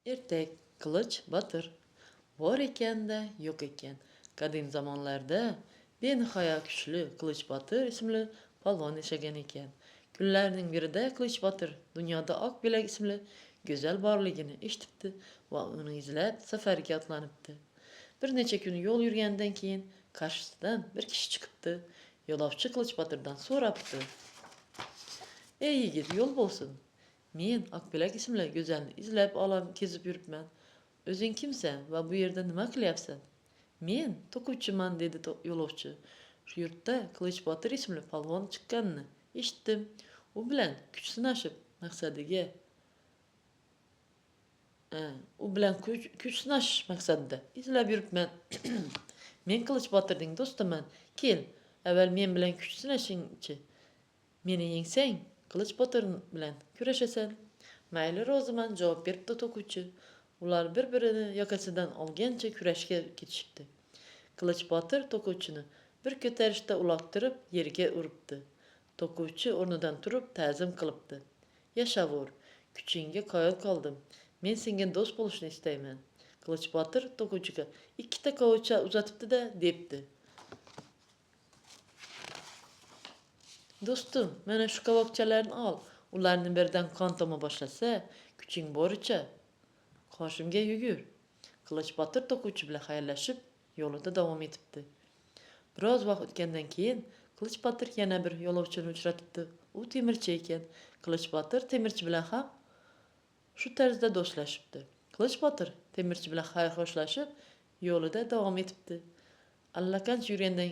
Ertak Qilich Botir. Bor ekan-da, yo'q ekan. Qadim zamonlarda benihoya kuchli Qilich Botir ismli polvon yashagan ekan. Kunlarning birida Qilich Botir dunyoda Oq Bilak ismli go'zal borligini eshitibdi va uni izlab safarga otlanibdi. Bir necha kun yo'l yurganidan keyin qarshisidan bir kishi chiqibdi. Yo'lovchi Qilich Botirdan so'rabdi: "Ey yigit, yo'l bo'lsin. Men Oqbilak ismli go'zalni izlab olam kezib yuribman. O'zing kimsan va bu yerda nima qilyapsan?" "Men to'quvchiman", dedi yo'lovchi. "Shu yurtda Qilich Botir ismli polvon chiqqanini eshitdim. U bilan kuch sinashib maqsadiga u bilan kuch sinashish maqsadida izlab yuribman. Men Qilich Botirning do'stiman. Kel, avval men bilan kuch sinashingchi. Meni yengsang, Qilich Botir bilan kurashasan." "Mayli, roziman", javob beribdi to'quvchi. Ular bir-birini yoqasidan olgancha kurashga ketishibdi. Qilich Botir to'quvchini bir ko'tarishda uloqtirib yerga uribdi. To'quvchi o'rnidan turib ta'zim qilibdi. "Yashavur, kuchingga qoyil qoldim. Men senga do'st bo'lishni istayman." Qilich Botir to'quvchiga ikkita qovucha uzatibdi-da, debdi: "Do'stim, mana shu qovoqchalarni ol. Ularni biridan qon toma boshlasa, kuching boricha qoshimga yugur." Qilich Botir to'quvchi bilan xayrlashib, yo'lida davom etibdi. Biroz vaqt o'tgandan keyin Qilich Botir yana bir yo'lovchini uchratibdi. U temirchi ekan. Qilich Botir temirchi bilan ham shu tarzda do'stlashibdi. Qilich Botir temirchi bilan xayr-xo'shlashib, yo'lida davom etibdi. Allaqancha yurgandan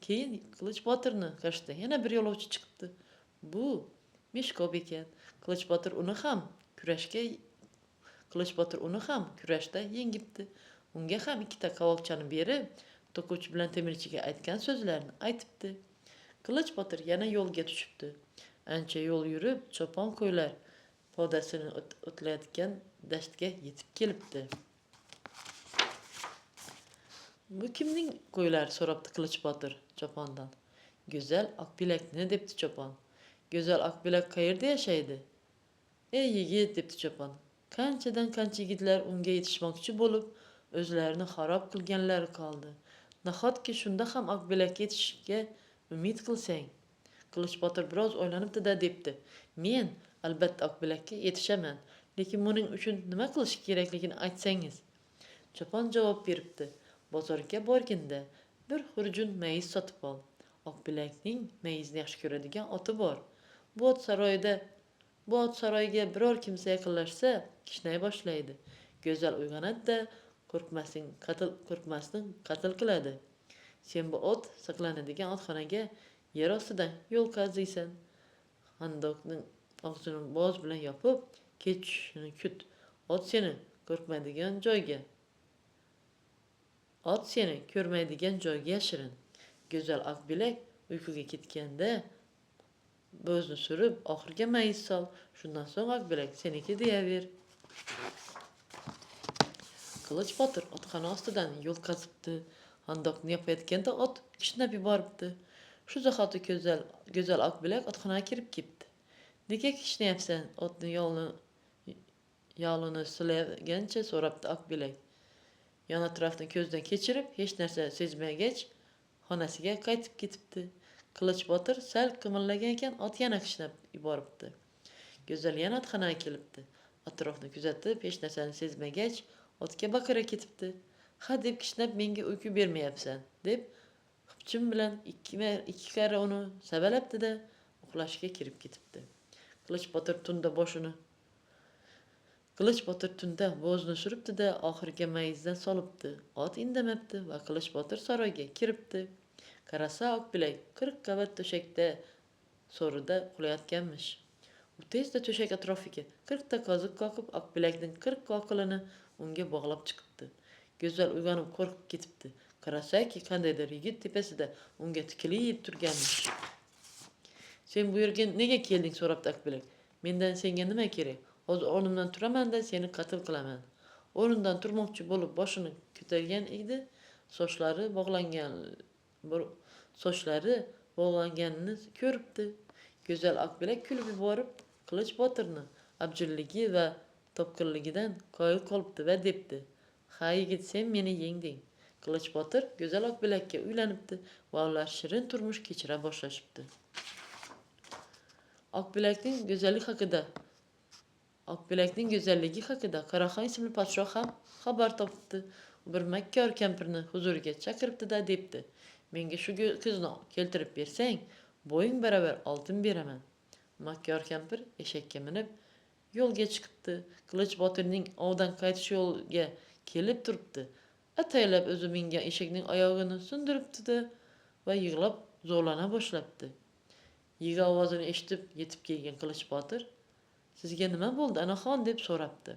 keyin Qilich Botirni qarshisida yana bir yo'lovchi chiqibdi. Bu Meshkob ekan. Qilich Botir uni ham kurashga Qilich Botir uni ham kurashda yengibdi. Unga ham ikkita qovoqchani berib, to'quvchi bilan temirchiga aytgan so'zlarini aytibdi. Qilich Botir yana yo'lga tushibdi. Ancha yo'l yurib, chopon qo'ylar podasini o'tlayotgan dashtga yetib kelibdi. "Bu kimning qo'ylari?" so'rabdi Qilich Botir chopondan. "Go'zal Oqbilakni", debdi chopon. "Go'zal Oqbilak qayerda yashaydi?" "Ey yigit", debdi chopon. "Qanchadan qancha yigitlar unga yetishmoqchi bo'lib, o'zlarini xarob qilganlari qoldi. Nahotki shunda ham Oqbilakka yetishishga umid qilsang?" Qilich Botir biroz o'ylanibdi-da, debdi: "Men albatta Oqbilakka yetishaman, lekin buning uchun nima qilish kerakligini aytsangiz." Chopon javob beribdi: "Bozorga borginda bir xurjun mayiz sotib ol. Oqbilakning mayizni yaxshi ko'radigan oti bor. Bu ot saroyga biror kimsa yaqinlashsa, kishnay boshlaydi. Go'zal uyg'onadi-da, qo'rqmasni qatl qiladi. Sen bu ot saqlanadigan otxonaga yer ostidan yo'l qaziysan. Xandoqning og'zini bo'z bilan yopib, kech tushishini kut. Ot seni ko'rmaydigan joyga yashirin. Go'zal Oqbilak uyquga ketganda bo'zni surib, oxiriga mayiz sol. Shundan so'ng Oqbilak seniki deyaver." Qilich Botir otxona ostidan yo'l qazibdi. Xandoqni yopayotganda ot kishnab yuboribdi. Shu zahoti go'zal Oqbilak otxonaga kirib ketdi. "Nega kishnayapsan?" otni yolini silagancha so'rabdi Oqbilak. Yon atrofni ko'zdan kechirib, hech narsa sezmagach, xonasiga qaytib ketibdi. Qilich Botir sal qimirlagan ekan, ot yana kishnab yuboribdi. Go'zal yana otxonaga kelibdi. Atrofni kuzatib, hech narsani sezmagach, otga baqira ketibdi. "Ha deb kishnab menga uyqu bermayapsan", deb xipchin bilan ikki karra uni savalabdi-da, uxlashga kirib ketibdi. Qilich Botir tunda bo'zni suribdi-da, oxiriga mayizdan solibdi. Ot indamabdi va Qilich Botir saroyga kiribdi. Qarasa, Oqbilak 40 qavat to'shakda so'rida uxlayotganmish. U tezda to'shak atrofiga 40 ta qoziq qoqib, Oqbilakning 40 qoqilini unga bog'lab chiqibdi. Go'zal uyg'onib qo'rqib ketibdi. Qarasaki, qandaydir yigit tepasida unga tikilib turganmish. "Sen bu yerga nega kelding?" so'rabdi Oqbilak. "Mendan senga nima kerak? Hozir o'rnimdan turaman-da, seni qatl qilaman." O'rnidan turmoqchi bo'lib boshini ko'targan edi, sochlari bog'langanini ko'ribdi. Go'zal Oqbilak kulib yuborib, Qilich Botirni abjirligi va Topqirligidan qoyil qolibdi va debdi: "Ha yigit, sen meni yengding." Qilichbotir go'zal Oqbilakka uylanibdi va ular shirin turmush kechira boshlashibdi. Oqbilakning go'zalligi haqida Oqbilakning go'zalligi haqida Qoraxon ismli podshoh ham xabar topibdi. U bir makkor kampirni huzuriga chaqiribdi-da debdi: "Menga shu qizni keltirib bersang, bo'ying baravar oltin beraman." Makkor kampir eshakka minib yo'lga chiqibdi. Qilich botirning ovdan qaytish yo'lga kelib turibdi. Ataylab o'zi mingan eshakning oyog'ini sindiribdi-da va yig'lab zorlana boshlabdi. Yig'i ovozini eshitib yetib kelgan Qilich botir: "Sizga nima bo'ldi, onaxon?" deb so'rabdi.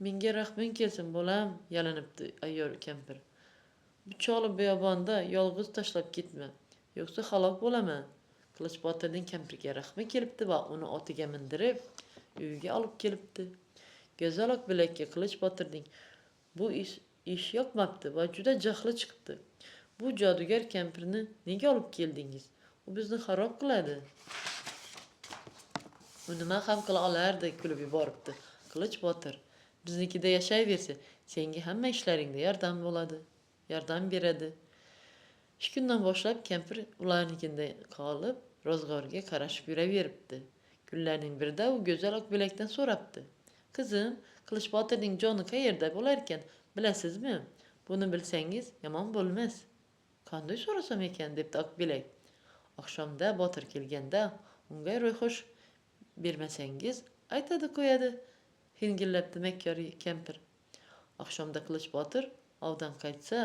"Menga rahming kelsin, bolam", yalinibdi ayyor kampir. "Bu choli biyobonda yolg'iz tashlab ketma, yo'qsa halok bo'laman." Qilich botirning kampirga rahmi kelibdi va uni otiga mindirib, uyiga olib kelibdi. Go'zal Oqbilakka Qilich botirning bu ish yoqmabdi va juda jahli chiqibdi. "Bu jodugar kampirni nega olib keldingiz? U bizni xarob qiladi. U nima ham qila olardi?" kulib yuboribdi Qilich botir. "Biznikida yashayversa, senga hamma ishlaringda yordam bo'ladi, yordam beradi." Shu kundan boshlab kampir ularnikida qolib, ro'zg'orga qarashib yuraveribdi. Kunlarning birida u go'zal Oqbilakdan so'rabdi: "Qizim, Qilichbotirning joni qayerda bo'larkan, bilasizmi? Buni bilsangiz yomon bo'lmas." "Qanday so'rasam ekan?" debdi Oqbilak. "Oqshomda Botir kelganda unga ro'yxush bermasangiz, aytadi qo'yadi", hingillabdi makkor kampir. Oqshomda Qilich botir ovdan qaytsa,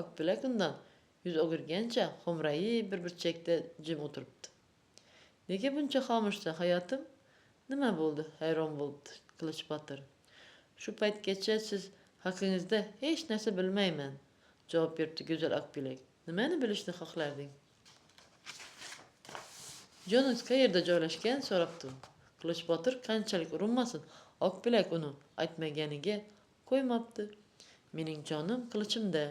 Oqbilak undan yuz o'girgancha xo'mrayib bir burchakda jim o'tiribdi. "Nega buncha xomushsan, hayotim? Nima bo'ldi?" hayron bo'libdi Qilich botir. "Shu paytgacha siz haqingizda hech narsa bilmayman", javob beribdi go'zal Oqbilak. "Nimani bilishni xohlarding?" "Joningiz qayerda joylashgan?" so'rabdi u. Qilich botir qanchalik urinmasin, Oqbilak uni aytmaganiga qo'ymabdi. "Mening jonim qilichimda."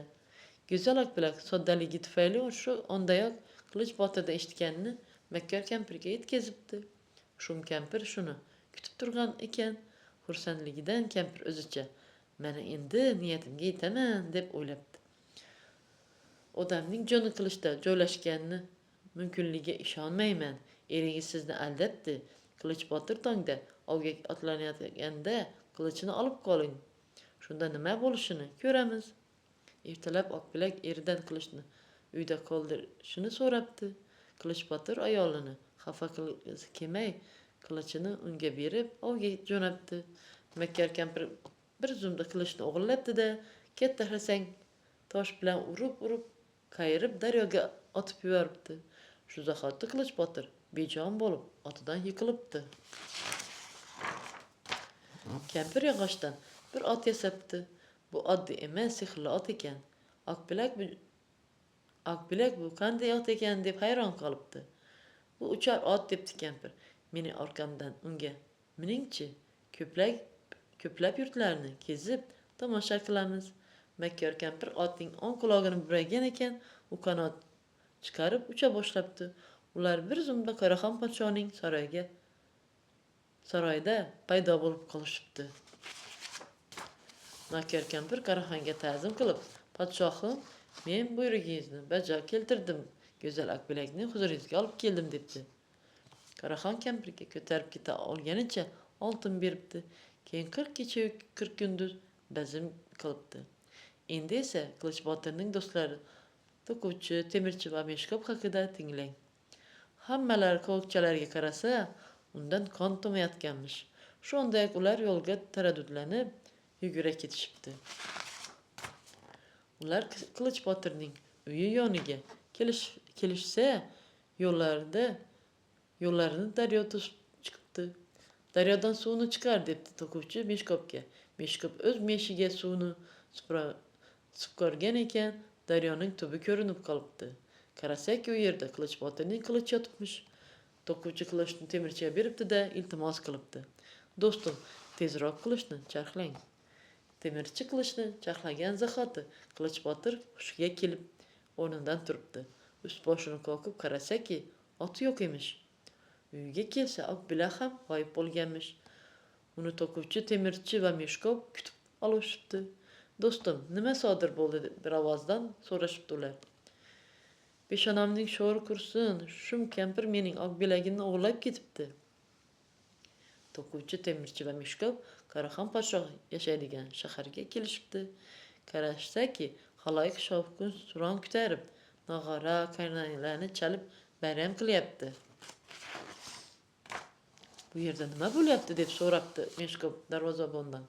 Go'zal Oqbilak soddaligi tufayli shu ondayoq Qilich botirdan eshitganini makkor kampirga yetkazibdi. Shum kampir shuni kutib turgan ekan. Xursandligidan kampir o'zicha: "Mana endi niyatimga yetaman", deb o'ylabdi. "Odamning joni qilichda joylashgani mumkinligiga ishonmayman. Eringiz sizni aldabdi. Qilich botir tongda ovga otlanayotganda qilichini olib qoling. Shunda nima bo'lishini ko'ramiz." Ertalab Oqbilak eridan qilichni uyda qoldirishini so'rabdi. Qilich botir ayolini xafa qilgisi kelmay, qilichini unga berib, ovga jo'nabdi. Makkor kampir bir zumda qilichni o'g'irlabdi-da, katta xarsang tosh bilan urib-urib, qayirib daryoga otib yuboribdi. Shu zahoti Qilich botir bejon bo'lib, otidan yiqilibdi. Kampir yog'ochdan bir ot yasabdi. Bu oddiy emas, sehrli ot ekan. Oqbilak bu qanday ot ekan deb hayron qolibdi. "Bu uchar ot", debdi kampir. "Mening orqamdan unga miningchi, ko'plab yurtlarni kezib tomosha qilamiz." Makkor kampir otning o'ng qulog'ini buragan ekan, u qanot chiqarib ucha boshlabdi. Ular bir zumda Qoraxon podshoning saroyida paydo bo'lib qolishibdi. Makkor kampir Qoraxonga ta'zim qilib: "Podshohim, men buyrug'ingizni bajo keltirdim. Go'zal Oqbilakni huzuringizga olib keldim", debdi. Qoraxon kampirga ko'tarib keta olganicha oltin beribdi. Keyin 40 kecha-yu 40 kunduz bazm qilibdi. Endi esa Qilichbotirning do'stlari to'quvchi, temirchi va Meshkob haqida tinglang. Hammalari qovoqchalariga qarasa, undan qon tomayotganmish. Shu ondayoq ular yo'lga taraddudlanib yugura ketishibdi. Ular Qilichbotirning uyi yoniga kelishsa, yo'llarini daryo to'sib chiqibdi. "Daryodan suvni chiqar", debdi to'quvchi Meshkobga. Meshkob o'z meshiga suvni sipqorgan ekan, daryoning tubi ko'rinib qolibdi. Qarasaki, u yerda Qilichbotirning qilichi yotibmish. To'quvchi qilichni temirchiga beribdi-da, iltimos qilibdi: "Do'stim, tezroq qilichni charxlang." Temirchi qilichni charxlagan zahoti Qilichbotir hushiga kelib o'rnidan turibdi. Ust boshini qoqib qarasaki, oti yo'q emish. Uyiga kelsa, Oqbilak ham g'oyib bo'lganmish. Uni to'quvchi, temirchi va Meshkov kutib olishibdi. "Do'stim, nima sodir bo'ldi?" deb bir ovozdan so'rashibdi ular. "Peshonamning sho'ri qursin, shum kampir mening oq bilagimni o'g'irlab ketibdi." To'quvchi, temirchi va Meshkov Qaraxon podshoh yashaydigan shaharga kelishibdi. Qarashsaki, xaloyiq shovqin suron ko'tarib, nog'ora karnaylarni chalib bayram qilyapti. "Bu yerda nima bo'lyapti?" deb so'rabdi Meshkov darvozabondan.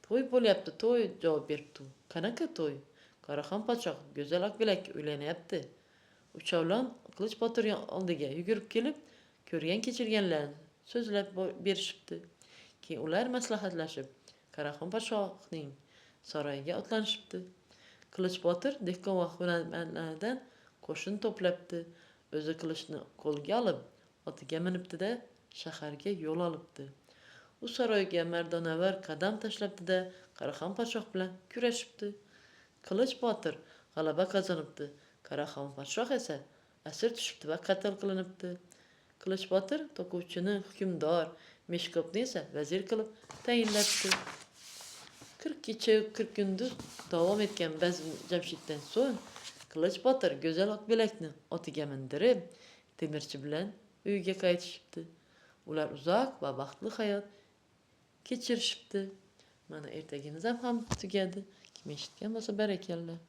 "To'y bo'lyapti, to'y", javob beribdi u. "Qanaqa to'y?" "Qaraxon podshoh go'zal Oqbilakka uylanyapti." Uchovlon Qilich botir oldiga yugurib kelib, ko'rgan kechirganlarini so'zlab berishibdi. Keyin ular maslahatlashib, Qaraxon podshohning saroyiga otlanishibdi. Qilich botir dehqon va hunarmandlardan qo'shin to'plabdi. O'zi qilichni qo'lga olib, otiga minibdi-da, shaharga yo'l olibdi. U saroyga mardonavor qadam tashlabdi-da, Qaraxon podshoh bilan kurashibdi. Qilich botir g'alaba qozonibdi. Qaraxon podshoh esa asir tushibdi va qatl qilinibdi. Qilich botir to'quvchini hukmdor, Meshkobni esa vazir qilib tayinlabdi. 40 kecha 40 kunduz davom etgan bazm jamshiddan so'ng Qilich botir go'zal Oqbilakni otiga mindirib, temirchi bilan uyiga qaytishibdi. Ular uzoq va baxtli hayot kechirishibdi. Mana, ertagimiz ham tugadi. Kim eshitgan bo'lsa, barakalla.